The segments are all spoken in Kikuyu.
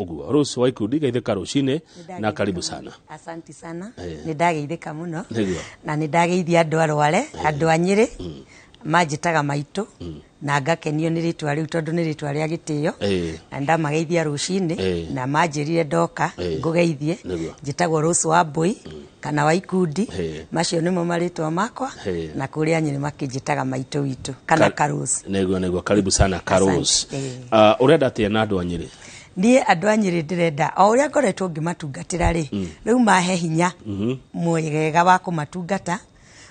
Ũguo Rose Waikundi, geithĩka rũcinĩ na karibu sana. Asanti sana. Nĩ ndageithĩka mũno. Na nĩ ndageithia andũ a Rware, andũ a Nyĩrĩ. Manjĩtaga maitũ na ngakenio nĩ rĩtwa rĩu tondũ nĩ rĩtwa rĩa gĩtĩo. Na ndamageithia rũcinĩ na manjĩrire ndoka ngũgeithie. Njĩtagwo Rose Wambui kana Waikundi. Macio nĩmo marĩtwa makwa. Na kũrĩa Nyĩrĩ makĩnjĩtaga maitũ witũ kana Karose. Nĩguo, karibu sana Karose. Ũrenda atĩa na andũ a Nyĩrĩ? Niĩ andũ a Nyĩrĩ ndĩrenda o ũrĩa ngoretwo ngĩmatungatĩra rĩ, rĩu mahe hinya mwega wa kũmatungata,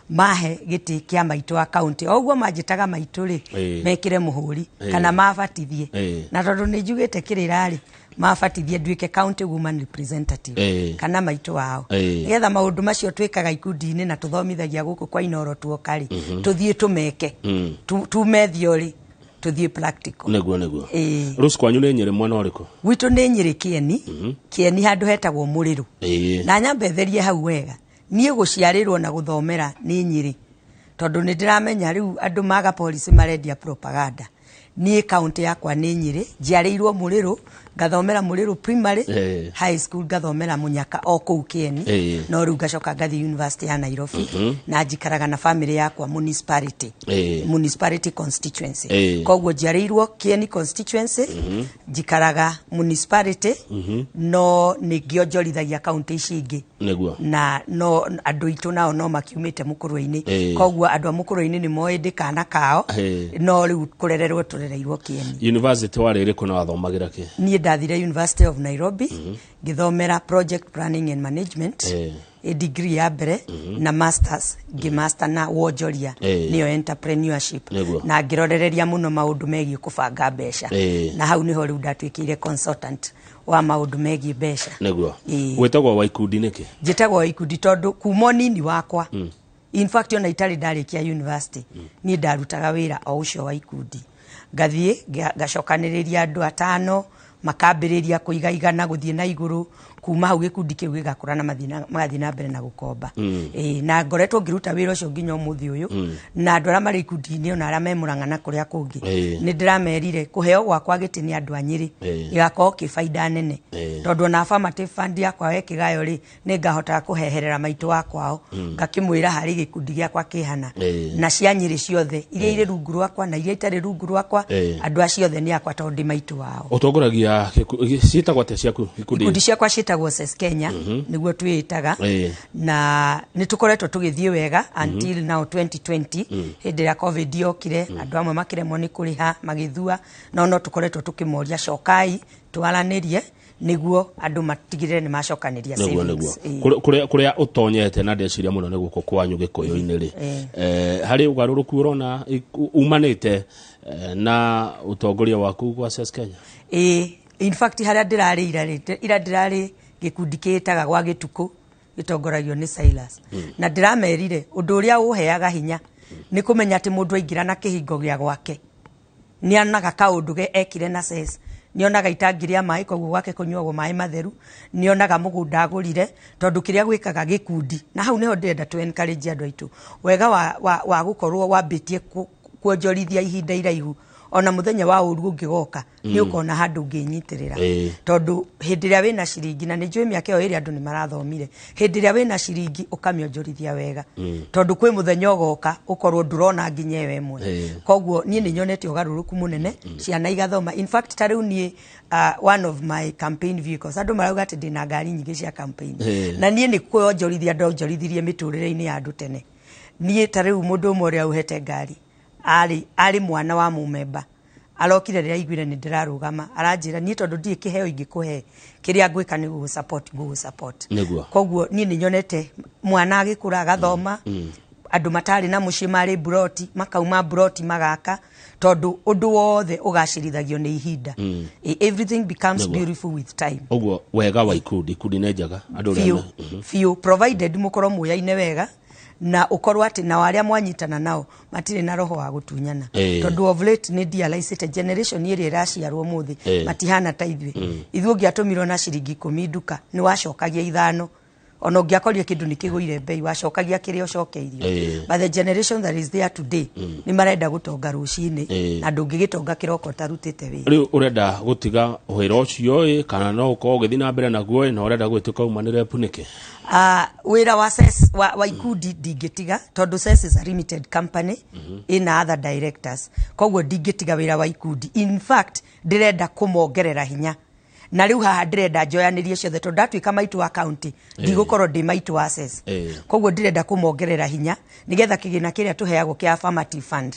mahe gĩtĩ kĩa maitũ wa kaunti. O ũguo manjĩtaga maitũ rĩ, mekĩre mũhũri kana mabatithie. Na tondũ nĩ njugĩte kĩrĩra rĩ, mabatithie nduĩke county woman representative kana maitũ wao, nĩgetha maũndũ macio twĩkaga ikundi-inĩ na tũthomithagia gũkũ kwa Inoro tuoka rĩ, tũthiĩ tũmeke. Tume theory tũthiĩ practical. Nĩguo. Rose, kwanyu nĩ Nyĩrĩ mwena ũrĩkũ? Gwitũ nĩ Nyĩrĩ Kĩeni. Kĩeni handũ hetagwo Mũrĩrũ. Na nyambe therie hau wega, niĩ gũciarĩrwo na gũthomera nĩ Nyĩrĩ, tondũ nĩ ndĩramenya rĩu andũ maga policy marendia propaganda. Niĩ kaunti yakwa nĩ Nyĩrĩ, njiarĩirwo Mũrĩrũ, ngathomera Mũrĩrũ Primary, high school ngathomera Mũnyaka o kũu Kĩeni. No rĩu ngacoka ngathiĩ University ya Nairobi na njikaraga na family yakwa municipality, municipality constituency. Koguo njiarĩirwo Kĩeni constituency, njikaraga municipality, no nĩ ngĩonjorithagia kaunti ici ingĩ. Na no andũ aitũ nao no makiumĩte mũkũrwe-inĩ. Koguo andũ a mũkũrwe-inĩ nĩ moĩ ndĩ kana kao. No rĩu kũrererwo tũrereirwo Kĩeni. University warĩ ĩrĩkũ na wathomagĩra kĩ? Niĩ ndathire University of Nairobi, ngĩthomera project planning and management, ĩ degree ya mbere, na masters ngĩmaster na wonjoria, nĩyo entrepreneurship. Na ngĩrorereria mũno maũndũ megiĩ kũbanga mbeca. Na hau nĩho rĩu ndatuĩkĩire consultant wa maũndũ megiĩ mbeca. Wĩtagwo Waikundi nĩkĩ? Njĩtagwo Ikundi tondũ kuma ũnini wakwa, in fact ona itarĩ ndarĩkia university, niĩ ndarutaga wĩra o ũcio wa ikundi. Ngathiĩ ngacokanĩrĩria andũ atano, makambĩrĩria kũiga 100 gũthiĩ na igũrũ. Kuma hau gĩkundi kĩu gĩgakũra na magathiĩ na mbere na gũkomba. Ĩĩ, na ngoretwo ngĩruta wĩra ũcio nginya ũmũthĩ ũyũ. Na andũ arĩa marĩ ikundi-inĩ ona arĩa me Mũrang'a na kũrĩa kũngĩ, nĩ ndĩramerire kũheo gwakwa gĩtĩ nĩ andũ a Nyĩrĩ gĩgakorwo kĩ baida nene, tondũ ona affirmative fund yakwa wekĩgayo rĩ, nĩ ngahotaga kũheherera maitũ wa kwao, ngakĩmwĩra harĩ gĩkundi gĩakwa kĩhana na cia Nyĩrĩ ciothe iria irĩ rungu rwakwa na iria itarĩ rungu rwakwa. Andũ acio othe nĩ akwa tondũ ndĩ maitũ wao. Ũtongoragia ciĩtagwo atĩa ciaku ikundi? Ikundi ciakwa ciĩtagwo CES Kenya, nĩguo twĩĩtaga. Na nĩ tũkoretwo tũgĩthiĩ wega until now 2020, hĩndĩ ĩrĩa COVID yokire, andũ amwe makĩremwo nĩ kũrĩha magĩthua, no no tũkoretwo tũkĩmoria cokai twaranĩrie nĩguo andũ matigĩrĩre nĩ macokanĩria savings. Kũrĩa ũtonyete na ndeciria mũno nĩ gũkũ kwanyu gĩkũyũ-inĩ rĩ, harĩ ũgarũrũku ũrona umanĩte na ũtongoria waku gwa CES Kenya? Ĩĩ, in fact harĩa ndĩrarĩ ira rĩ, ira ndĩrarĩ gĩkundi kĩĩtaga gwa gĩtukũ gĩtongoragio nĩ Silas, na ndĩramerire ũndũ ũrĩa ũheaga hinya nĩ kũmenya atĩ mũndũ aingĩra na kĩhingo gĩa gwake nĩ onaga kaũndũ ge ekire na CES, nĩ onaga itangi rĩa maĩ, koguo gwake kũnyuagwo maĩ matheru, nĩ onaga mũgũnda agũrire, tondũ kĩrĩa gwĩkaga gĩkundi. Na hau nĩho ndĩrenda tũ encourage andũ aitũ wega wa gũkorwo wambĩtie kuonjorithia ihinda iraihu, ona mũthenya wa ũru ũngĩgoka nĩ ũkona handũ ũngĩnyitĩrĩra. Tondũ hĩndĩ ĩrĩa wĩna ciringi, na nĩ njũĩ mĩaka ĩyo ĩrĩa andũ nĩ marathomire, hĩndĩ ĩrĩa wĩna ciringi ũkamĩonjorithia wega, tondũ kwĩ mũthenya ũgoka ũkorwo ndũrona nginya ĩyo ĩmwe. Koguo niĩ nĩ nyonete ũgarũrũku mũnene, ciana igathoma. In fact ta rĩu niĩ, one of my campaign vehicles, andũ marauga atĩ ndĩna ngari nyingĩ cia campaign, na niĩ nĩ kwonjorithia ndonjorithirie mĩtũrĩre-inĩ ya andũ tene. Niĩ ta rĩu mũndũ ũmwe ũrĩa ũhete ngari arĩ mwana wa mũmemba, arokire rĩrĩa aiguire nĩ ndĩrarũgama, aranjĩra niĩ tondũ ndirĩ kĩheo ingĩkũhe, kĩrĩa ngwĩka nĩ gũgũ support, ngũgũ support. Koguo niĩ nĩ nyonete mwana agĩkũra agathoma, andũ matarĩ na mũciĩ marĩ mburoti makauma mburoti magaka, tondũ ũndũ wothe ũgacĩrithagio nĩ ihinda. Everything becomes beautiful with time. Ũguo wega wa ikundi, ikundi nĩ njega andũ arĩa Biũ biũ, provided mũkorwo mũyaine wega na ũkorwo atĩ nao arĩa mwanyitana nao matirĩ na roho wa gũtunyana. Tondũ of late nĩ ndealize generation ĩrĩa ĩraciarwo mũthĩ matihana ta ithuĩ. Ithuĩ ũngĩatũmirwo na ciringi 10 nduka, nĩ wacokagia 5. Ona ũngĩakorire kĩndũ nĩ kĩgũire mbei, wacokagia kĩrĩa ũcokeirio. But the generation that is there today nĩ marenda gũtonga rũcinĩ, na ndũngĩgĩtonga kĩroko ũtarutĩte wĩra. Rĩu ũrenda gũtiga wĩra ũcio ĩ, kana no ũkorwo ũgĩthiĩ na mbere naguo ĩ, na ũrenda gwĩtuĩka woman rep nĩkĩ? Wĩra wa CES, wa ikundi ndingĩtiga, tondũ CES is a limited company ina other directors, koguo ndingĩtiga wĩra wa ikundi. In fact, ndĩrenda kũmongerera hinya, na rĩu haha ndĩrenda njoyanĩrie ciothe, tondũ ndatuĩka maitũ wa county, ndigũkorwo ndĩ maitũ wa CES. Koguo ndĩrenda kũmongerera hinya nĩgetha kĩgĩna kĩrĩa tũheagwo kĩa affirmative fund,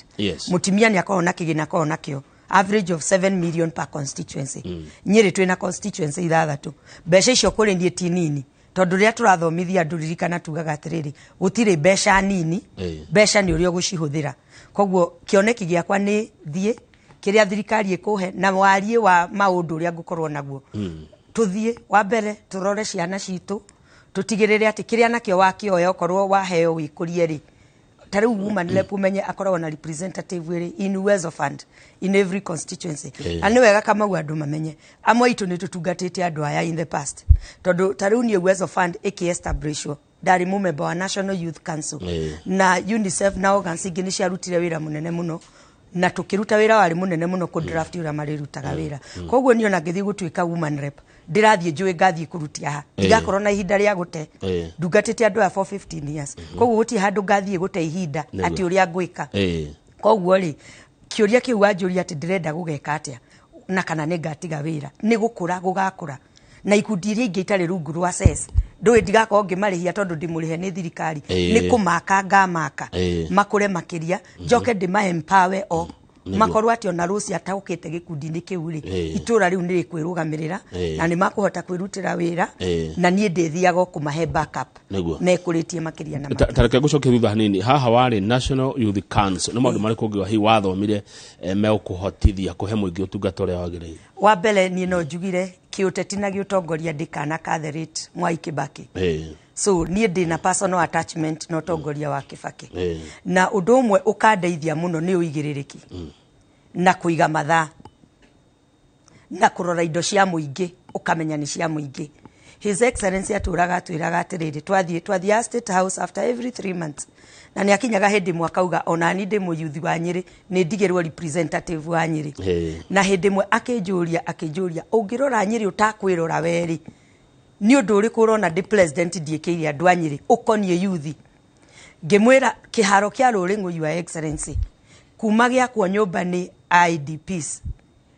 mũtumia nĩ akorwo na kĩgĩna akorwo nakĩo average of 7 million per constituency. Nyĩrĩ twĩna constituency ithathatũ. Mbeca icio kũrĩ niĩ ti nini, tondũ rĩrĩa tũrathomithia andũ, ririkana tugaga atĩrĩrĩ, gũtirĩ mbeca nini. Mbeca nĩ ũrĩa ũgũcihũthĩra. Koguo kĩoneki gĩakwa nĩ thiĩ kĩrĩa thirikari ĩkũhe na wariĩ wa maũndũ ũrĩa ngũkorwo naguo, tũthiĩ wa mbere tũrore ciana citũ, tũtigĩrĩre atĩ kĩrĩa nakĩo wakĩoya, okorwo waheo wĩkũrie rĩ, ta rĩu woman rep, umenye akoragwo na representative wĩrĩ in Uwezo Fund in every constituency. Na nĩ wega Kamau andũ mamenye, amwe aitũ nĩ tũtungatĩte andũ aya in the past, tondũ ta rĩu niĩ Uwezo Fund ĩkĩ-establishwo ndarĩ mũmemba wa National Youth Council, na UNICEF na organs ingĩ nĩ ciarutire wĩra mũnene mũno, na tũkĩruta wĩra warĩ mũnene mũno kũ draft ũrĩa marĩrutaga wĩra. Koguo niĩ ona ngĩthiĩ gũtuĩka woman rep, ndĩrathiĩ njũĩ ngathiĩ kũrutia ha, ndigakorwo na ihinda rĩa gũte. Ndungatĩte andũ aya for 15 years, koguo gũtirĩ handũ ngathiĩ gũte ihinda atĩ ũrĩa ngwĩka. Koguo rĩ, kĩũria kĩu wanjũria atĩ ndĩrenda gũgeka atĩa na kana nĩ ngatiga wĩra, nĩ gũkũra gũgakũra, na ikundi iria ingĩ itarĩ rungu rwa CES, ndũĩ ndigakorwo ngĩmarĩhia tondũ ndĩmũrĩhe nĩ thirikari. Nĩ kũmaka ngamaka makũre makĩria, njoke ndĩma empower o makorwo atĩ ona rũci ataũkĩte gĩkundi-inĩ kĩu rĩ, itũra rĩu nĩ rĩkwĩrũgamĩrĩra na nĩ makũhota kwĩrutĩra wĩra, na niĩ ndĩthiaga o kũmahe backup mekũrĩtie makĩria na makĩria. Ta reke ngũcokie thutha hanini. Haha warĩ National Youth Council, nĩ maũndũ marĩkũ ũngĩuga hihi wathomire megũkũhotithia kũhe mũingĩ ũtungata ũrĩa wagĩrĩire? Wa mbere, niĩ no njugire kĩũteti na gĩũtongoria ndĩkana ka the late Mwai Kibaki. So niĩ ndĩna personal attachment na ũtongoria wa Kibaki, na ũndũ ũmwe ũkandeithia mũno nĩ ũigĩrĩrĩki na kũiga mathaa na kũrora indo cia mũingĩ, ũkamenya nĩ cia mũingĩ. His Excellency atũraga atwĩraga atĩrĩrĩ, twathiĩ twathiaga State House after every 3 months, na nĩ akinyaga hĩndĩ ĩmwe akauga ona ni ndĩ mũyuthi wa Nyĩrĩ, nĩ ndigĩrwo representative wa Nyĩrĩ. Na hĩndĩ ĩmwe akĩnjũria, ũngĩrora Nyĩrĩ ũtakwĩrora werĩ, nĩ ũndũ ũrĩkũ ũrona ndĩ president ndiĩkĩire andũ a Nyĩrĩ ũkoniĩ yuthi? Ngĩmwĩra kĩharo kĩa Rũrĩng'ũ, Your Excellency, kuma gĩakwo nyũmba nĩ IDPs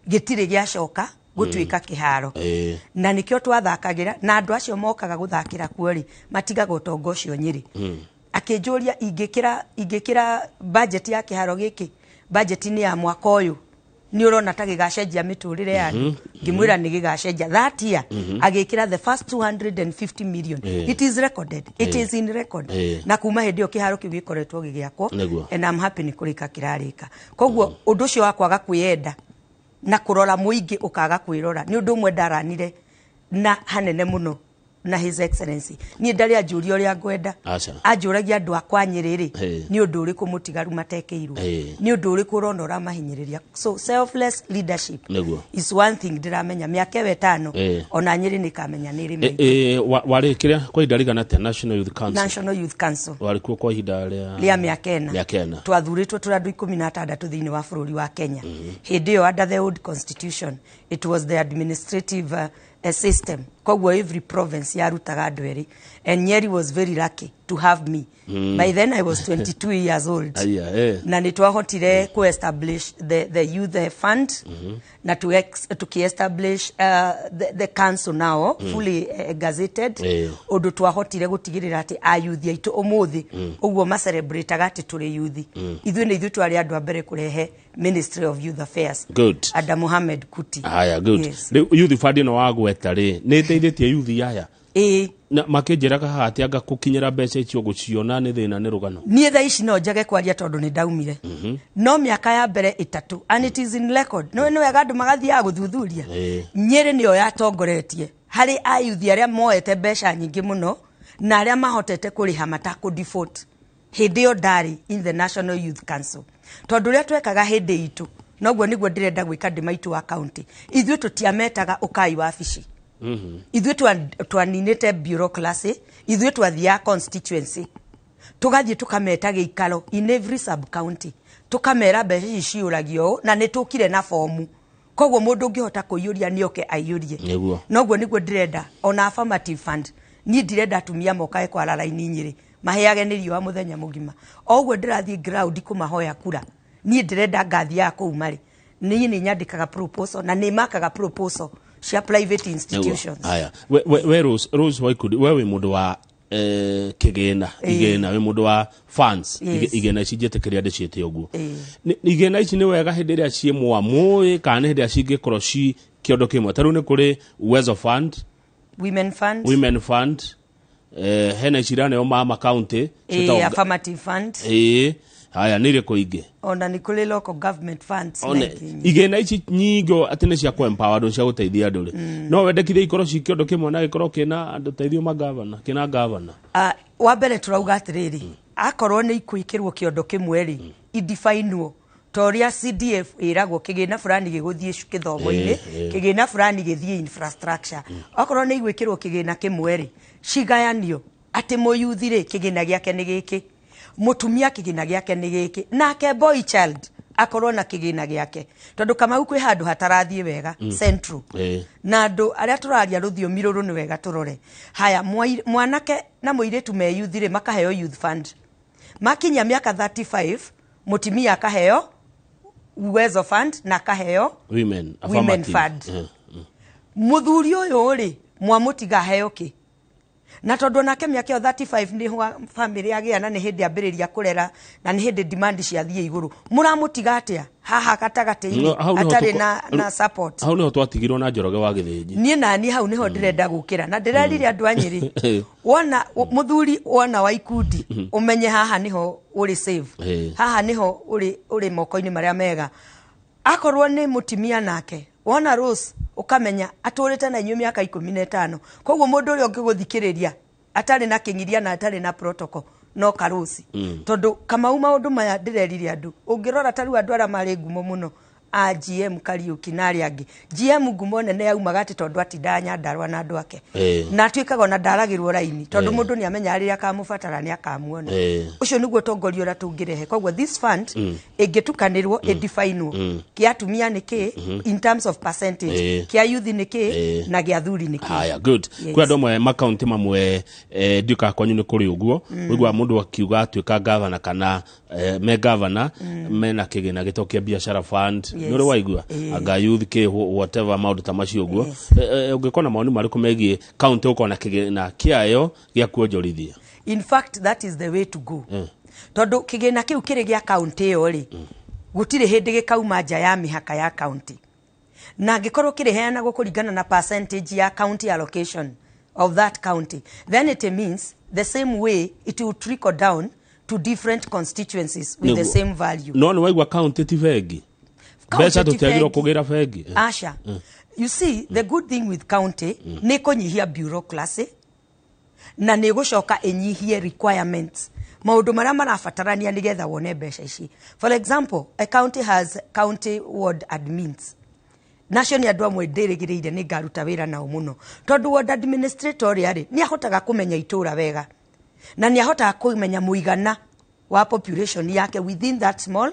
gĩtirĩ gĩacoka gũtuĩka kĩharo, na nĩkĩo twathakagĩra, na andũ acio mokaga gũthakĩra kuo rĩ, matigaga ũtonga ũcio Nyĩrĩ. Akĩnjũria ingĩkĩra budget ya kĩharo gĩkĩ budget-inĩ ya mwaka ũyũ, nĩ ũrona ta gĩgacenjia mĩtũrĩre ya andũ? Ngĩmwĩra nĩ gĩgacenjia. That year agĩkĩra the first 250 million. It is recorded, it is in record. Na kuma hĩndĩ ĩyo kĩharo kĩu gĩkoretwo gĩgĩakwo, and I'm happy nĩ kũrĩka kĩrarĩka. Koguo ũndũ ũcio wa kwaga kwĩyenda na kũrora mũingĩ ũkaga kwĩrora nĩ ũndũ ũmwe ndaranire na hanene mũno na His Excellency. Niĩ ndarĩ anjũria ũrĩa ngwenda. Aca. Anjũragia andũ akwa Nyĩrĩ rĩ, nĩ ũndũ ũrĩkũ mũtigaru matekĩirwo, nĩ ũndũ ũrĩkũ ũrona ũramahinyĩrĩria. So selfless leadership is one thing ndĩramenya mĩaka ĩyo 5, ona Nyĩrĩ nĩ kamenya nĩ ĩrĩ maitũ. Warĩ kĩrĩa kwa ihinda rĩigana atĩa National Youth Council? National Youth Council. Warĩ kuo kwa ihinda rĩa rĩa mĩaka 4. Mĩaka 4. Twathurĩtwo tũrĩ andũ 16 thĩinĩ wa bũrũri wa Kenya. Hĩndĩ ĩyo, under the old constitution, it was the administrative system, koguo every province yarutaga andũ erĩ, and Nyeri was very lucky to have me. By then I was 22 years old. Aya, eh. Na nĩ twahotire ku establish the youth fund na tuki-establish the council now fully gazetted, ũndũ twahotire gũtigĩrĩra atĩ ayuthi aitũ ũmũthĩ ũguo macelebrataga atĩ tũrĩ yuthi, ithuĩ nĩ ithuĩ twarĩ andũ a mbere kũrehe Ministry of Youth Affairs under Mohamed Kuti. Haya, good. Yes. Rĩu youth fund ĩno wagweta rĩ, nĩ ĩteithĩtie yuthi aya? Ĩĩ. Na makĩnjĩraga haha atĩ anga gũkinyĩra mbeca icio, gũciona nĩ thĩna, nĩ rũgano. Niĩ thaa ici no njage kwaria tondũ nĩ ndaumire, no mĩaka ya mbere 3, and it is in record, nĩ wega andũ magathiaga gũthuthuria. Nyĩrĩ nĩyo yatongoretie harĩ ayuthi arĩa moete mbeca nyingĩ mũno na arĩa mahotete kũrĩha matakũ default hĩndĩ ĩyo ndarĩ in the National Youth Council, tondũ ũrĩa twekaga hĩndĩ itũ noguo nĩguo ndĩrenda gwĩka ndĩ maitũ wa county. Ithuĩ tũtiametaga ũkai wabici. Ithuĩ twaninĩte bureaucracy, ithuĩ twathiaga constituency, tũgathiĩ tũkameta gĩikaro in every sub county, tũkamera mbeca ici ciũragio ũũ, na nĩ tũkire na fomu, koguo mũndũ ũngĩhota kũiyũria nĩ oke aiyũrie. Noguo nĩguo ndĩrenda ona affirmative fund. Niĩ ndirenda atumia mokage kwara raini Nyĩrĩ maheage nĩ riũa mũthenya mũgima. O ũguo ndĩrathiĩ ground kũmahoya kura, niĩ ndĩrenda ngathiaga kũu marĩ. Niĩ nĩ nyandĩkaga proposal na nĩ makaga proposal cia private institutions. Haya, we Rose Waikundi, we wĩ mũndũ wa kĩgĩna, igĩna, wĩ mũndũ wa funds. Igĩna ici njĩtĩkĩria ndĩciĩte ũguo. Igĩna ici nĩ wega hĩndĩ ĩrĩa ciĩ mwamũĩ, kana nĩ hĩndĩ ĩrĩa cingĩkorwo ci kĩondo kĩmwe? Ta rĩu nĩ kũrĩ Uwezo Fund, Women Fund, Women Fund, hena ici iraneo mama county. Affirmative Fund. Ĩĩ, haya, nĩ irĩkũ ingĩ? Ona nĩ kũrĩ local government funds na One, ingĩ nyingĩ. Igĩna ici nyingĩ atĩ nĩ cia kũ-empower andũ, cia gũteithia andũ rĩ, no wendekithie ikorwo ci kĩondo kĩmwe na gĩkorwo kĩna andũ teithio magavana, kĩna gavana? Ah, wa mbere tũrauga atĩrĩrĩ, akorwo nĩ ikwĩkĩrwo kĩondo kĩmwe rĩ, idifainwo ta ũrĩa CDF ĩragwo kĩgĩna fulani gĩgũthiĩ gĩthomo-inĩ, kĩgĩna fulani gĩthiĩ infrastructure. Okorwo nĩ igwĩkĩrwo kĩgĩna kĩmwe rĩ, cigayanio atĩ mũyuthi rĩ, kĩgĩna gĩake nĩ gĩkĩ, mũtumia kĩgĩna gĩake nĩ gĩkĩ, nake boy child akorwo na kĩgĩna gĩake, tondũ Kamau kwĩ handũ hatarathiĩ wega central na andũ arĩa tũraria rũthiomi rũrũ nĩ wega tũrore haya. Mwanake na mũirĩtu me youth rĩ, makaheo Youth Fund. Makinyia mĩaka 35, mũtumia akaheo Uwezo Fund na akaheo Women Women Affirmative. Fund. Mũthuri ũyũ rĩ, mwamũtiga aheo kĩ? Na tondũ onake mĩaka ĩyo 35 nĩ famĩlĩ agĩa na nĩ hĩndĩ ambĩrĩria kũrera na nĩ hĩndĩ demand ciathiĩ igũrũ, mũramũtiga atĩa haha gatagatĩ-inĩ No, hau nĩho atarĩ na support? Hau nĩho twatigirwo na Njoroge wa Gĩthĩnji. Niĩ naniĩ hau nĩho ndĩrenda gũkĩra na ndĩrerire andũ a Nyĩrĩ, wona mũthuri wona wa ikundi, ũmenye haha nĩho ũrĩ safe, haha nĩho ũrĩ moko-inĩ marĩa mega. Akorwo nĩ mũtimia nake wona Rose, ũkamenya atũrĩte na inyuĩ mĩaka 15, koguo mũndũ ũrĩa ũngĩgũthikĩrĩria atarĩ na kĩng'iria na atarĩ na protocol no Karũci, tondũ Kamau maũndũ maya ndĩrerire andũ, ũngĩrora ta rĩu andũ arĩa marĩ ngumo mũno a GM Kariuki na arĩa angĩ, GM ngumo nene yaumaga atĩ tondũ atindaga Nyandarua na andũ ake na atuĩkaga ona ndaragĩrwo raini, tondũ mũndũ nĩ amenyaga rĩrĩa akamũbatara nĩ akamuona. Ũcio nĩguo ũtongoria ũrĩa tũngĩrehe. Koguo this fund ĩngĩtukanĩrwo, ĩdifainwo kĩa atumia nĩ kĩ in terms of percentage, kĩa youth nĩ kĩ, na gĩa athuri nĩ kĩ. Haya, good. Yes. Kwĩ andũ amwe makaunti mamwe, ndiũĩ kana kwanyu nĩ kũrĩ ũguo, ũiguaga mũndũ akiuga atuĩka gavana kana me gavana mena kĩgĩna gĩtagwo kĩa biashara fund. Nĩ ũrĩ waigua? Anga youth kĩ, whatever, maũndũ ta macio ũguo. Ũngĩkorwo na mawoni marĩkũ megiĩ kaunti gũkorwo na kĩgĩna kĩayo gĩa kuonjorithia? In fact, that is the way to go, tondũ kĩgĩna kĩu kĩrĩ gĩa kaunti ĩyo rĩ, gũtirĩ hĩndĩ gĩkauma nja ya mĩhaka ya kaunti, na angĩkorwo kĩrĩheanagwo kũringana na percentage ya county allocation of that county, then it means the same way it will trickle down to different constituencies with the same value. No nĩ waigua kaunti ti bengi? County Mbeca ti tũtiagĩrĩirwo bengi. kũgĩra bengi. Asha, you see, the good thing with county nĩ kũnyihia bureaucracy na nĩ gũcoka ĩnyihie requirements, maũndũ marĩa marabatarania nĩgetha wone mbeca ici. For example, a county has county ward admins. Nacio nĩ andũ amwe ndĩrĩgĩrĩire nĩ ngaruta wĩra nao mũno, tondũ ward administrator ũrĩa rĩ, nĩ ahotaga kũmenya itũũra wega na nĩ ahotaga kũmenya mũigana wa population yake within that small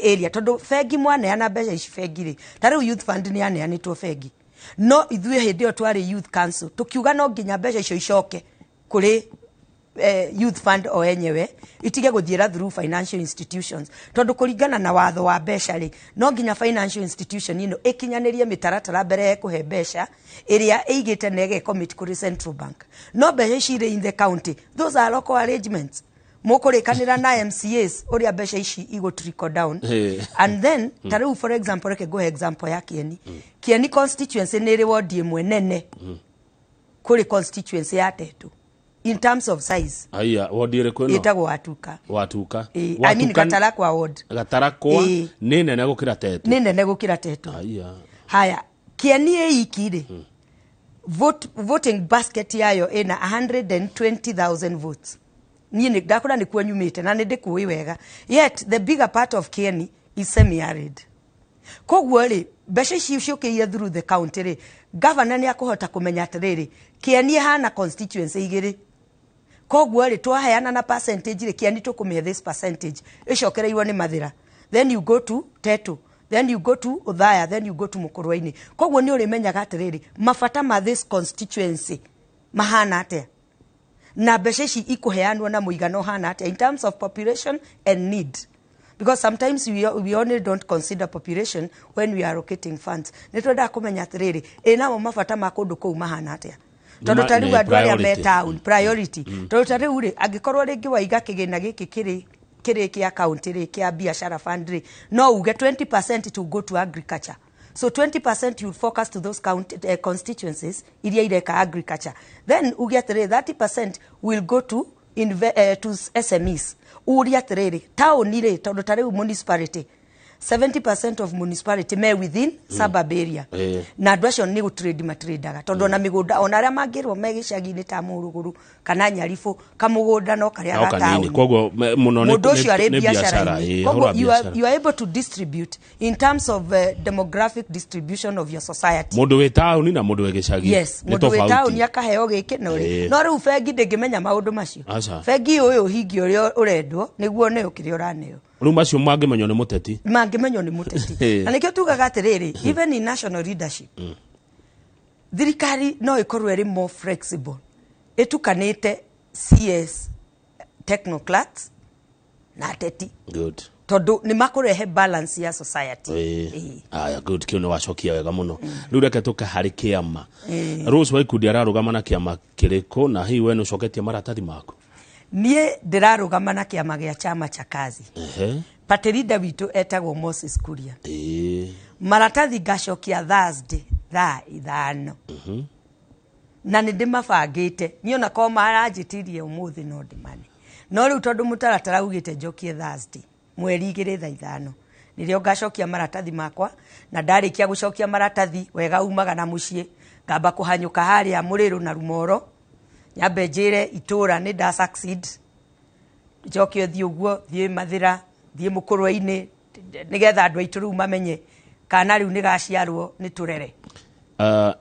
area, tondũ bengi mwaneana mbeca ici bengi rĩ, ta rĩu Youth Fund nĩ yaneanĩtwo bengi, no ithuĩ hĩndĩ ĩyo twarĩ youth council tũkiuga no nginya mbeca icio icoke kũrĩ Youth Fund o enyewe, itige gũthiĩra through financial institutions, tondũ kũringana na watho wa mbeca rĩ, no nginya financial institution ĩno ĩkinyanĩrie mĩtaratara mbere ya kũhe mbeca ĩrĩa ĩigĩte na ĩge commit kũrĩ central bank. No mbeca ici irĩ in the county, those are local arrangements, mũkũrĩkanĩra na MCAs ũrĩa mbeca ici igũ trickle down. And then ta rĩu, for example, reke ngũhe example ya Kieni. Kieni constituency nĩ ĩrĩ wodi ĩmwe nene kũrĩ constituency ya Tetu in terms of size. Aya, wodi ĩrĩkũ ĩno? Ĩtagwo Watuka. Watuka. I mean, Gatarakwa ward. Gatarakwa. Nĩ nene gũkĩra Tetu? Nĩ nene gũkĩra Tetu. Aya. Haya, Kieni ĩ iki rĩ, voting basket yayo ĩna 120,000 votes. Niĩ nĩ ndakũra nĩkuo nyumĩte na nĩ ndĩkũĩ wega, yet the bigger part of Kieni is semi arid. Koguo rĩ, mbeca ici ciũkĩire through the county rĩ, Gavana nĩ akũhota kũmenya atĩrĩrĩ, Kĩeni hana constituency igĩrĩ, koguo rĩ, twaheana na percentage rĩ, Kĩeni tũkũmĩhe this percentage ĩcokereirwo nĩ Mathĩra, then you go to Tetu, then you go to Othaya, then you go to Mũkũrwe-inĩ. Koguo nĩ ũrĩmenyaga atĩrĩrĩ, mabata ma this constituency mahana atĩa na mbeca ici ikũheanwo na mũigana ũhana atĩa in terms of population and need, because sometimes we only don't consider population when we are allocating funds. Nĩ twendaga kũmenya atĩrĩrĩ, ĩ namo mabata ma kũndũ kũu mahana atĩa, tondũ ta rĩu nĩ andũ arĩa me priority. town priority, tondũ ta rĩu rĩ, angĩkorwo rĩngĩ waiga kĩgĩna gĩkĩ kĩrĩ kĩa county rĩ, kĩa biashara fund rĩ, no uge 20% to go to agriculture, so 20% you focus to those county, constituencies iria ireka agriculture, then uge atĩrĩrĩ, 30% will go to SMEs. Urie atĩrĩrĩ, taũni rĩ, tondũ ta rĩu municipality, 70% of municipality me within suburb area, na andũ acio nĩ gũtrade matradaga, tondũ ona mĩgũnda, ona arĩa mangĩrwo me gĩcagi-inĩ ta Mũrũgũrũ kana Nyaribũ, kamũgũnda no karĩa No ga kanini taũni. Koguo mũno Mũndũ ũcio arĩ nĩ biacara, biacara-inĩ. ĩ, Koguo ũhoro wa biacara. you are able to distribute in terms of demographic distribution of your society. Mũndũ wĩ taũni na mũndũ wĩ gĩcagi Yes, nĩ mũndũ wĩ tofauti. taũni akaheo gĩkĩ na ũrĩ. No rĩu bengi ndĩngĩmenya maũndũ macio. Aca. Bengi ũyũ ũhingie ũrĩa ũrendwo nĩguo neo kĩrĩa ũraneo. Rĩu macio mangĩmenywo nĩ mũteti. Mangĩmenywo nĩ mũteti. Na nĩkĩo tugaga atĩrĩrĩ, even in national leadership, thirikari no ĩkorwo ĩrĩ more flexible, ĩtukanĩte CS technocrats na ateti, Good. tondũ nĩ makũrehe balance ya society. Aya, good, kĩu nĩ wacokia wega mũno. Rĩu reke tũke harĩ kĩama. Rose Waikundi ararũgama na kĩama kĩrĩkũ, na hihi we nĩ ũcoketie maratathi maku? Niĩ ndĩrarũgama na kĩama gĩa Chama cha Kazi. Party leader witũ etagwo Moses Kuria. Maratathi ngacokia Thursday thaa 5, na nĩ ndĩmabangĩte. Niĩ ona korwo maranjĩtirie ũmũthĩ no ndĩmane, no rĩu tondũ mũtaratara ugĩte njokie Thursday mweri 2 thaa 5, nĩrĩo ngacokia maratathi makwa. Na ndarĩkia gũcokia maratathi wega, umaga na mũciĩ, ngamba kũhanyũka harĩa Mũrĩrũ na Rumoro, nyambe njĩre itũra nĩ nda succeed, njoke thiĩ ũguo, thiĩ Mathĩra, thiĩ Mũkũrwe-inĩ, nĩgetha andũ aitũ rĩu mamenye kana rĩu nĩ gaciarwo nĩ tũrere.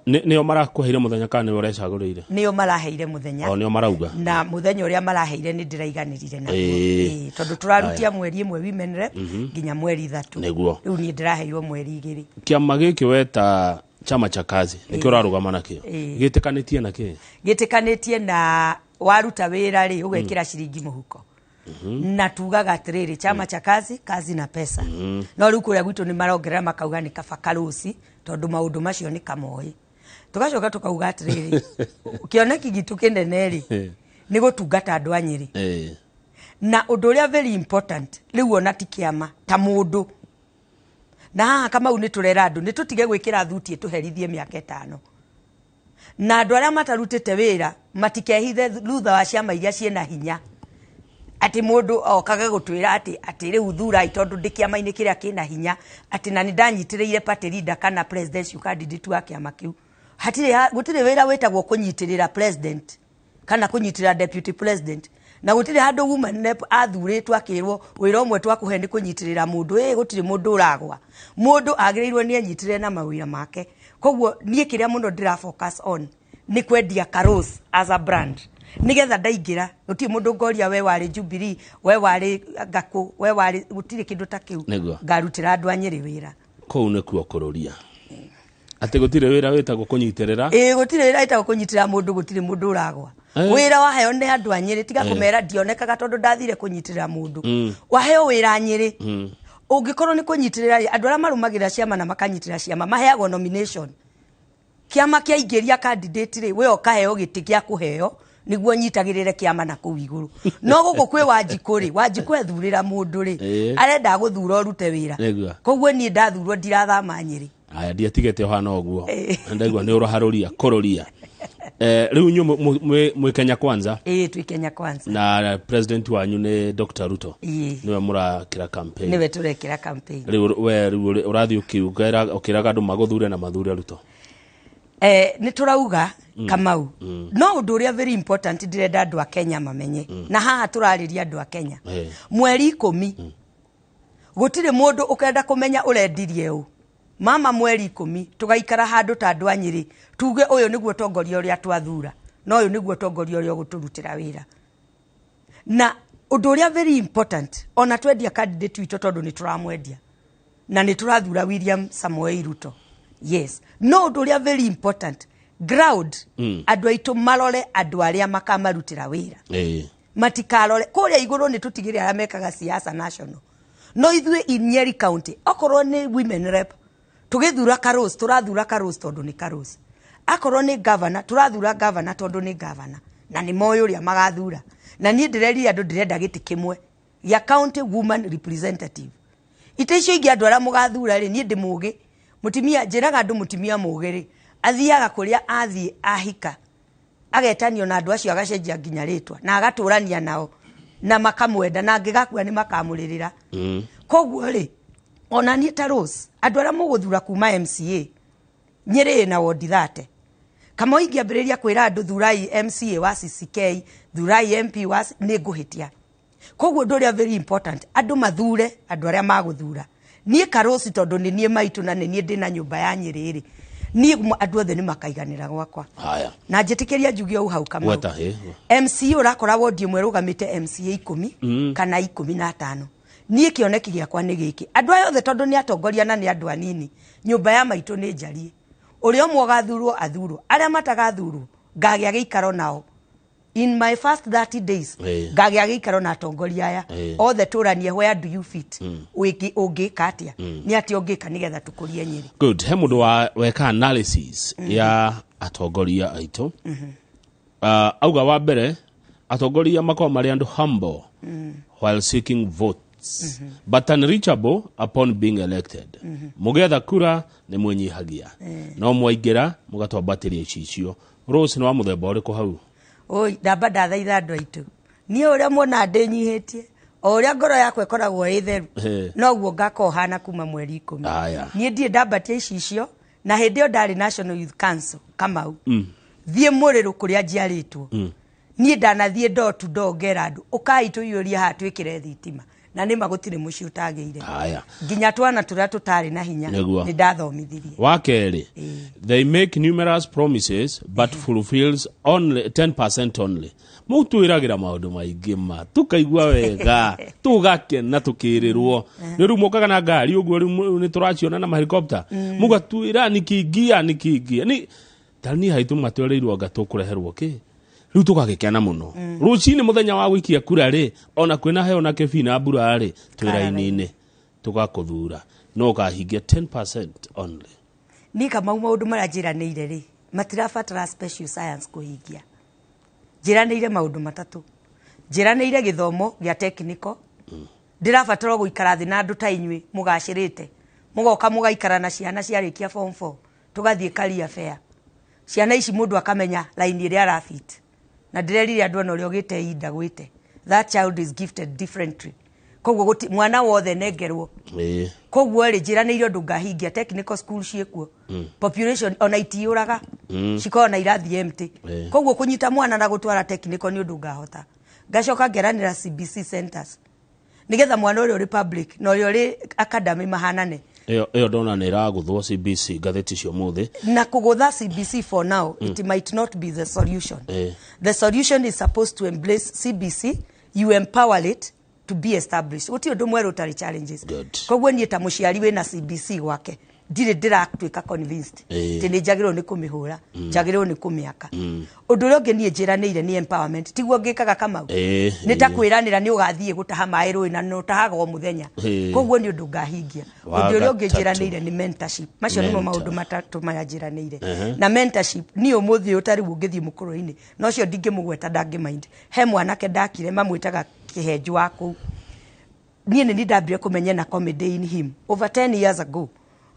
Nĩo marakũheire mũthenya kana nĩwe ũrecagũrĩire? Nĩo maraheire mũthenya. O nĩo marauga? Na mũthenya ũrĩa maraheire nĩ ndĩraiganĩrire naguo. Tondũ tũrarutia mweri 1 women rep nginya mweri 3. Rĩu niĩ ndĩraheirwo mweri 2. Kĩama gĩkĩ weta Chama cha Kazi nĩkĩo ũrarũgama nakĩo, gĩtĩkanĩtie na kĩ? Gĩtĩkanĩtie na waruta wĩra rĩ, ũgekĩra ciringi mũhuko, na tugaga atĩrĩrĩ, Chama cha Kazi, kazi na pesa. No rĩu kũrĩa gwitũ nĩ marongerera makauga nĩ kaba karũci, tondũ maũndũ macio nĩ kamoĩ. Tũgacoka tũkauga atĩrĩrĩ, kĩoneki gitũ kĩnene rĩ, nĩ gũtungata andũ a Nyĩrĩ. Na ũndũ ũrĩa very important rĩu, ona ti kĩama ta mũndũ, na haha Kamau nĩ tũrera andũ nĩ tũtige gwĩkĩra thuti ĩtũherithie mĩaka 5, na andũ arĩa matarutĩte wĩra matikehithe thutha wa ciama iria ciĩna hinya, atĩ mũndũ okage gũtwĩra atĩ rĩu thurai tondũ ndĩ kĩama-inĩ kĩrĩa kĩna hinya, atĩ na nĩ ndanyitĩrĩire party leader kana presidential candidate wa kĩama kĩu. Hatirĩ gũtirĩ wĩra wĩtagwo kũnyitĩrĩra president kana kũnyitĩrĩra deputy president, na gũtirĩ handũ woman rep athurĩtwo akĩrwo wĩra ũmwe twakũhe nĩ kũnyitĩrĩra mũndũ. Ĩ gũtirĩ mũndũ ũragwa, mũndũ agĩrĩirwo nĩ enyitĩrĩre na mawĩra make. Koguo niĩ kĩrĩa mũno ndĩra focus on nĩ kwendia Karos as a brand, nigetha ndaingĩra gũtirĩ mũndũ ngoria, we warĩ Jubilee, we warĩ ngakũ, we warĩ, gũtirĩ kĩndũ ta kĩu. Ngarutĩra andũ a Nyĩrĩ wĩra. Kũu nĩkuo kũrũria atĩ gũtirĩ wĩra wĩtagwo kũnyitĩrĩra. Ĩĩ, gũtirĩ wĩra wĩtagwo kũnyitĩrĩra mũndũ, gũtirĩ mũndũ ũragwa. Wĩra waheo nĩ andũ a Nyĩrĩ, tiga kũmera ndionekaga tondũ ndathire kũnyitĩrĩra mũndũ. Waheo wĩra Nyĩrĩ, ũngĩkorwo nĩ kũnyitĩrĩra rĩ, andũ arĩa marũmagĩrĩra ciama na makanyitĩrĩra ciama maheagwo nomination. Kĩama kĩaingĩria candidate rĩ, we ũkaheo gĩtĩ gĩa kũheo nĩguo nyitagĩrĩre kĩama na kũu igũrũ. No gũkũ kwĩ Wanjikũ rĩ, Wanjikũ ethurĩra mũndũ rĩ, arenda gũthura ũrute wĩra. Koguo niĩ ndathurwo ndirathama Nyĩrĩ. Aya, ndiatigĩte ũhana ũguo. Ndaigua nĩ ũraharũria kũrũria. Rĩu inyuĩ mwĩ Kenya Kwanza? Ĩĩ, twĩ Kenya Kwanza. Na president wanyu nĩ Dr. Ruto? Ĩĩ. Nĩwe mũrakĩra campaign? Nĩwe tũrekĩra campaign. Rĩu we rĩu ũrathiĩ ũkiuga ũkĩraga andũ magũthure na mathure Ruto? Nĩ tũrauga, Kamau, no ũndũ ũrĩa very important ndĩrenda andũ a Kenya mamenye, na haha tũrarĩria andũ a Kenya, mweri 10 gũtirĩ mũndũ ũkenda kũmenya ũrendirie ũ. Mama mweri 10 tugaikara handu ta andu a Nyĩrĩ, tuge ũyũ nĩguo tongoria ũrĩa twathura, na ũyũ nĩguo tongoria ũrĩa ũgũtũrutĩra wĩra. Na ũndũ ũrĩa very important, ona twendia candidate witũ, tondũ nĩ tũramwendia na nĩ tũrathura William Samoei Ruto, yes, no ũndũ ũrĩa very important, ground, andũ aitũ marore andũ arĩa makamarutĩra wĩra, matikarore kũrĩa igũrũ. Nĩ tũtigĩre arĩa mekaga siasa national, no ithuĩ in Nyeri County, okorwo nĩ women rep, tũgĩthura Karose, tũrathura Karose tondũ nĩ Karose. Akorwo nĩ governor, tũrathura governor tondũ nĩ governor, na nĩ moĩ ũrĩa magathura. Na niĩ ndĩrerire andũ ndĩrenda gĩtĩ kĩmwe gĩa county woman representative. Ite icio ingĩ, andũ arĩa mũgathura rĩ, niĩ ndĩ mũgĩ mũtimia. Njĩraga andũ, mũtimia mũgĩ rĩ, athiaga kũrĩa athiĩ ahika, agetanio na andũ acio, agacenjia nginya rĩtwa na agatũrania nao na makamwenda, na angĩgakua nĩ makamũrĩrĩra. Koguo rĩ, ona niĩ ta Rose, andũ arĩa mũgũthura kuma MCA, Nyĩrĩ na wondi 30, kama ingĩambĩrĩria kwĩra andũ thurai MCA wa CCK, thurai MP wa nĩ ngũhĩtia. Koguo ũndũ ũrĩa very important, andũ mathure andũ arĩa magũthura. Niĩ Karũci, tondũ nĩ niĩ maitũ na nĩ niĩ ndĩna nyũmba ya Nyĩrĩ rĩ, niĩ andũ othe nĩ makaiganĩra gwakwa. Haya. Na njĩtĩkĩria njuge ũũ hau, Kamau. Gweta, ĩ. MCA, ũrakora wondi ĩmwe ĩrũgamĩte MCA 10 kana 15. Niĩ kĩoneki gĩakwa nĩ gĩkĩ: andũ aya othe, tondũ nĩ atongoria na nĩ andũ anini, nyũmba ya maitũ nĩ njarie. Ũrĩa ũmwe ũgathurwo athurwo, arĩa matagathurwo ngagĩa gĩikaro nao in my first 30 days. Ngagĩa gĩikaro na atongoria aya othe, tũranie where do you fit, ũngĩka atĩa, nĩ atĩa ũngĩka nĩgetha tũkũrie Nyĩrĩ. Good. He mũndũ wa weka analysis ya atongoria aitũ, auga wa mbere, atongoria makoragwo marĩ andũ humble while seeking votes but unreachable upon being elected. Mũgĩetha kura nĩ mwĩnyihagia, no mwaingĩra mũgatwambatĩria icicio. Rose nĩ wa mũthemba ũrĩkũ hau? Oi, ndamba ndathaitha andũ aitũ, niĩ ũrĩa muona ndĩnyihĩtie, o ũrĩa ngoro yakwa ĩkoragwo ĩ theru, noguo ngakorwo hana kuma mweri 10. Aya. Niĩ ndirĩ ndambatia icicio, na hĩndĩ ĩyo ndarĩ National Youth Council. Kamau, thiĩ mũrĩrũ kũrĩa njiarĩtwo, niĩ ndanathiĩ door to door ngera andũ, ũkai tũiyũrie haha twĩkĩre thitima, na nĩma gũtirĩ mũciĩ ũtagĩire. Haya. Nginya twana tũrĩa tũtarĩ na hinya nĩ ndathomithirie. Wa kerĩ, they make numerous promises but fulfills only 10% only. Mũtwĩragĩra maũndũ maingĩ ma tũkaigua wega, tũgakena, tũkĩrĩrwo nĩ rĩu mũkaga na ngari ũguo, rĩu nĩ tũraciona na mahelikopta, mũgatwĩra nikiingia nikiingia ni ta niĩ haitũ matwĩrĩirwo anga tũkũreherwo kĩ. Rĩu tũgagĩkena mũno rũcinĩ mũthenya wa gũikia kura rĩ, ona kwĩna heo na kĩbii na mbura rĩ, twĩ raini-inĩ tũgakũthura, no ũkahingia 10% only. Niĩ Kamau, maũndũ marĩa njĩranĩire rĩ, matirabatara special science kũhingia. Njĩranĩire maũndũ matatũ. Njĩranĩire gĩthomo gĩa technical. Ndĩrabatara gũikara thĩ na andũ ta inyuĩ mũgacĩrĩte, mũgoka mũgaikara na ciana ciarĩkia form 4, tũgathiĩ career fair, ciana ici mũndũ akamenya line ĩrĩa arafit. Na ndĩrerire andũ, ona ũrĩa ũgĩte inda gwĩte, that child is gifted differently. Koguo mwana wothe nengerwo. Koguo rĩ, njĩranĩire ũndũ ngahingia. Technical school ciĩkuo, population ona itiyũraga, cikoragwo na irathi empty. Koguo kũnyita mwana na gũtwara technical nĩ ũndũ ngahota. Ngacoka ngeranĩra CBC centers, nĩgetha mwana ũrĩa ũrĩ public na ũrĩa ũrĩ academy mahanane. Ĩyo ndona nĩ ĩragũthwo CBC ngathĩti cio mũthĩ. Na kũgũtha CBC for now, it might not be the solution. The solution is supposed to embrace CBC, you empower it to be established. Gũtirĩ ũndũ mwerũ ũtarĩ challenges. Koguo niĩ ta mũciari wĩna CBC gwake, ndirĩ ndĩratuĩka convinced atĩ nĩ njagĩrĩirwo nĩ kũmĩhũra, njagĩrĩirwo nĩ kũmĩaka. Ũndũ ũrĩa ũngĩ niĩ njĩranĩire nĩ empowerment. Tiguo ngĩkaga, Kamau? Nĩ ta kwĩranĩra nĩ ũgathiĩ gũtaha maĩ rũĩ, na nĩ ũtahaga o mũthenya. Koguo nĩ ũndũ ngahingia. Wa Ũndũ ũrĩa ũngĩ gatatũ. njĩranĩire nĩ mentorship. Macio nĩmo Mentor. maũndũ matatũ marĩa njĩranĩire. Na mentorship, niĩ ũmũthĩ ũyũ ta rĩu ũngĩthiĩ mũkũrũ-inĩ na ũcio ndingĩmũgweta, ndangĩmind, he mwanake ndakire mamwĩtaga Kĩhenju wa kũu. Niĩ nĩ ndambire kũmenya na comedy in him over 10 years ago.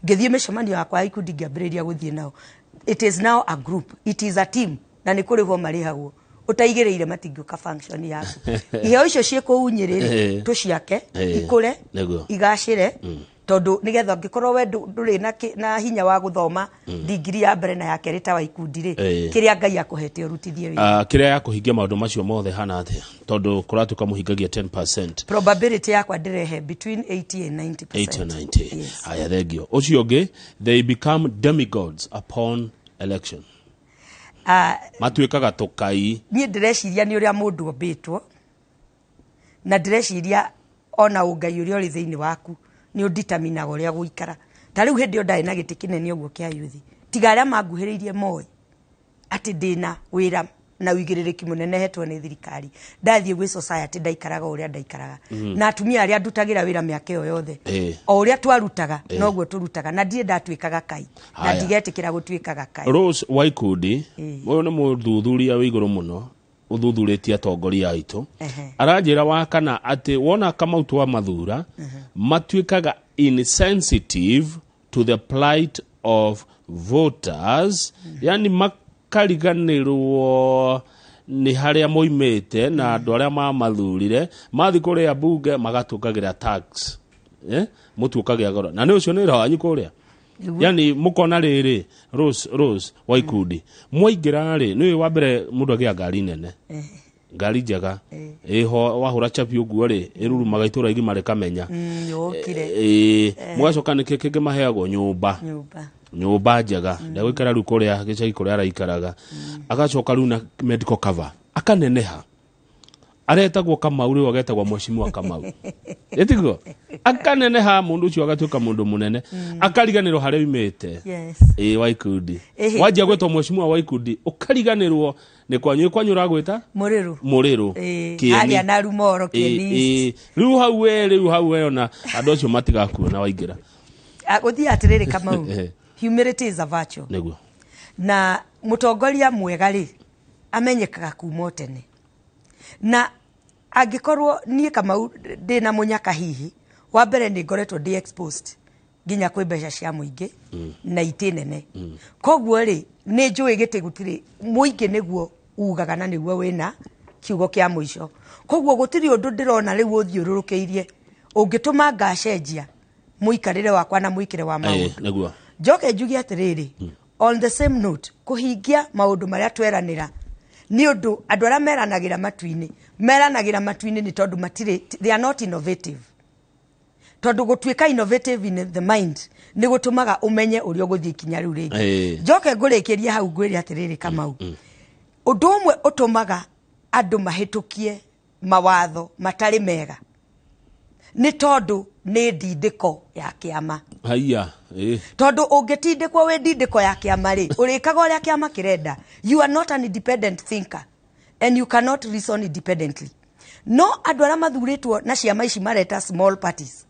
Ngĩthiĩ mĩcemanio yakwa ya ikundi, ngĩambĩrĩria gũthiĩ nao. It is now a group, it is a team, na nĩ kũrĩhwo marĩhagwo. Ũtaigĩrĩire matingĩũka function yaku. Iheo icio ciĩ kũu Nyĩrĩ rĩ, tũciake, ikũre, igacĩre. Tondu nigetha angĩkorwo we ndũrĩ na hinya wa gũthoma ndigiri ya mbere na ya kerĩ ta wa ikundi rĩ, kĩrĩa Ngai akũhete ũrutithie wĩra. Kĩrĩa ya kũhingia maũndũ macio mothe hana atĩa, tondũ kũratuĩka mũhingagia 10%? Probability yakwa ndĩrehe between 80 and 90. 80 or 90. Yes. Haya, thengio. Ũcio ũngĩ, they become demigods upon election. Matuĩkaga tũkai. Niĩ ndĩreciria nĩ ũrĩa mũndũ ombĩtwo, na ndĩreciria ona ũngai ũrĩa ũrĩ thĩinĩ waku nĩ ũnditaminaga ũrĩa gũikara. Ta rĩu hĩndĩ ĩyo ndarĩ na gĩtĩ kĩnene ũguo kĩa yuthi, tiga arĩa manguhĩrĩirie moĩ atĩ ndĩna wĩra na ũigĩrĩrĩki mũnene hetwo nĩ thirikari, ndathiĩ gwĩ society ndaikaraga ũrĩa ndaikaraga, na atumia arĩa ndutagĩra wĩra mĩaka ĩyo yothe, o ũrĩa twarutaga noguo tũrutaga, na ndirĩ ndatuĩkaga kai na Haya. ndigetĩkĩra gũtuĩkaga kai. Rose Waikundi, ũyũ nĩ mũthuthuria wĩ igũrũ mũno, ũthuthurĩtie atongoria aitũ. Aranjĩra wa kana atĩ wona Kamau twa mathura matuĩkaga insensitive to the plight of voters, yani makariganĩrwo nĩ harĩa moimĩte na andũ arĩa mamathurire. Mathiĩ kũrĩa mbunge magatũngagĩra tax, mũtu ũkagĩa goro, na nĩ ũcio nĩ wĩra wanyu kũrĩa. Yani mũkona rĩrĩ, Rose Waikundi, mwaingĩra rĩ, nĩ wa mbere mũndũ agĩa ngari nene, ngari njega ĩho, wahũra chapi ũguo rĩ, ĩrurumaga itũra igima rĩkamenya. Yũkire. Mũgacoka nĩkĩ kĩngĩ maheagwo? Nyũmba. Nyũmba. Nyũmba njega, ndegũikara rĩu kũrĩa gĩcagi kũrĩa araikaraga. Agacoka rĩu na medical cover, akaneneha, aretagwo Kamau, rĩu agetagwo Mheshimiwa Kamau, ĩtiguo? Akaneneha mũndũ ũcio, agatuĩka mũndũ mũnene, akariganĩrwo harĩa oimĩte. Ĩ Waikundi. Wanjia gwĩtwo Mheshimiwa Waikundi, ũkariganĩrwo nĩ kwanyu. Ĩ kwanyu ũragwĩta? Mũrĩrũ. Mũrĩrũ. Kĩeni. Harĩa na Rumoro, Kĩeni East. Rĩu hau we, rĩu hau we, ona andũ acio matigakuona waingĩra. Gũthiĩ atĩrĩrĩ Kamau, humility is a virtue. Na mũtongoria mwega rĩ, amenyekaga kuma o tene, na angĩkorwo niĩ Kamau ndĩna mũnyaka, hihi wa mbere nĩ ngoretwo ndĩ exposed nginya kwĩ mbeca cia mũingĩ na itĩ nene, koguo rĩ, nĩ njũĩ gĩtĩ gũtirĩ mũingĩ nĩguo ugaga na nĩguo wĩna kiugo kĩa mũico. Koguo gũtirĩ ũndũ ndĩrona rĩu ũthiũrũrũkĩirie ũngĩtũma ngacenjia mũikarĩre wakwa na mũikĩre wa maũndũ. Njoke njuge atĩrĩrĩ, on the same note, kũhingia maũndũ marĩa tweranĩra, nĩ ũndũ andũ arĩa meranagĩra matu-inĩ, meranagĩra matu-inĩ nĩ tondũ matirĩ, they are not innovative, tondũ gũtuĩka innovative in the mind nĩ gũtũmaga ũmenye ũrĩa ũgũthiĩ ikinya rĩu rĩngĩ. Njoke ngũrĩkĩrie hau ngwĩre atĩrĩrĩ Kamau, ũndũ ũmwe ũtũmaga andũ mahĩtũkie mawatho matarĩ mega nĩ tondũ nĩ ndindĩko ya kĩama. Haiya, ĩ. Tondũ ũngĩtindĩkwo wĩ ndindĩko ya kĩama rĩ, ũrĩkaga ũrĩa kĩama kĩrenda. You are not an independent thinker and you cannot reason independently. No andũ arĩa mathurĩtwo na ciama ici mareta small parties,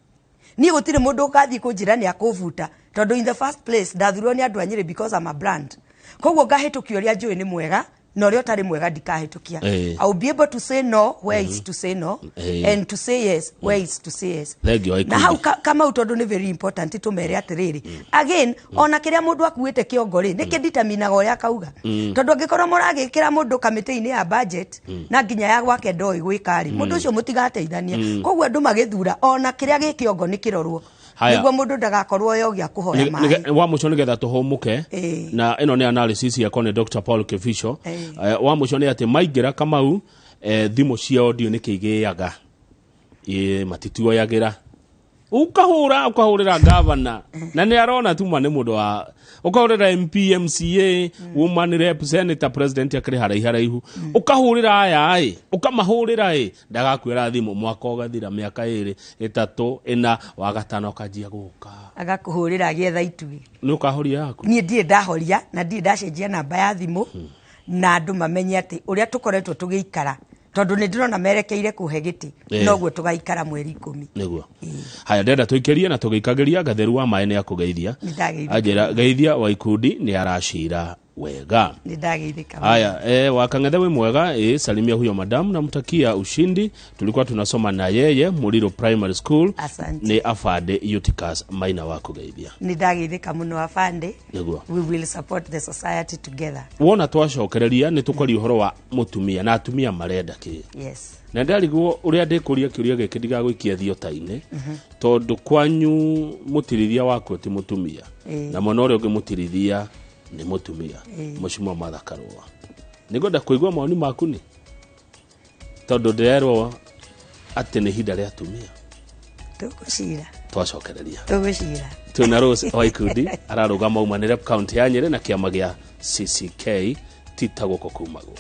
niĩ gũtirĩ mũndũ ũgathiĩ kũnjĩra nĩ akũbuta, tondũ in the first place ndathurirwo nĩ andũ a Nyĩrĩ because I'm a brand. Koguo ngahĩtũkia ũrĩa njũĩ nĩ mwega, na ũrĩa ũtarĩ mwega ndikahĩtũkia. I will be able to say no where it's to say no and to say yes where it's to say yes. Thank you, Waikundi. Na hau Kamau, tondũ nĩ very important tũmere atĩrĩrĩ, again, ona kĩrĩa mũndũ akuĩte kĩongo rĩ, nĩ kĩnditaminaga ũrĩa akauga, tondũ angĩkorwo mũragĩkĩra mũndũ kamĩtĩ-inĩ ya budget na nginya ya gwake ndoĩ gwĩka rĩ, mũndũ ũcio mũtigateithania. Koguo andũ magĩthura, ona kĩrĩa gĩ kĩongo nĩ kĩrorwo, Haya. nĩguo mũndũ ndagakorwo yogia kũhoya maĩ. Wa mũico nĩgetha tũhũmũke, na ĩno nĩ analysis yakwa nĩ Dr. Paul Kibicho. Wa mũico nĩ atĩ maingĩra Kamau, thimũ ciao ndiũ nĩkĩ igĩaga, matituoyagĩra. Ukahũra, ũkahũrĩra gavana na nĩ arona tuma nĩ mũndũ wa, ũkahũrĩra MP, MCA, woman rep, senator, president akĩrĩ haraihu haraihu, ũkahũrĩra aya ĩ, ũkamahũrĩra ĩ, ndagakuĩra thimũ. Mwaka ũgathira, mĩaka 2, 3, 4, wa gatano akanjia gũka. Agakũhũrĩra agĩetha itugĩ. Nĩ ũkahoria yaku? Niĩ ndirĩ ndahoria na ndirĩ ndacenjia namba ya thimũ, na andũ mamenye atĩ ũrĩa tũkoretwo tũgĩikara, tondũ nĩ ndĩrona merekeire kũhe gĩtĩ, noguo tũgaikara mweri 10. Nĩguo. Haya, ndĩrenda tũikĩrie na tũgĩikagĩria. Gatheru wa maĩ nĩ akũgeithia. Nĩndageithĩka. Anjĩra geithia Waikundi nĩ aracira. Wega. Nĩ ndageithĩka. Haya, Wakang'ethe wĩ mwega. Salimia huyo madamu, namtakia ushindi. Tulikuwa tunasoma na yeye Muliro Primary School. Asante. Nĩ Afande Eutychus Maina wa kũgeithia. Nĩ ndageithĩka mũno, afande. Nĩguo. We will support the society together. Wona twacokereria nĩ tũkwaria ũhoro wa mũtumia na atumia marenda kĩ. Na ndarigwo ũrĩa ndĩkũria kĩũria gĩkĩ ndigagũikia thiota-inĩ, tondũ kwanyu mũtirithia waku ti mũtumia, na mwena ũrĩa ũngĩ mũtirithia nĩ mũtumia, Mheshimiwa Martha Karũa. Nĩngwenda kũigua mawoni maku, nĩ tondũ ndĩrerwo atĩ nĩ ihinda rĩa atumia. Tũgũcira. Twacokereria. Tũgũcira. Twĩna Rose Waikundi, ararũgama umanĩre kaunti ya Nyĩrĩ na kĩama gĩa CCK. Tita gũkũ kumagwo.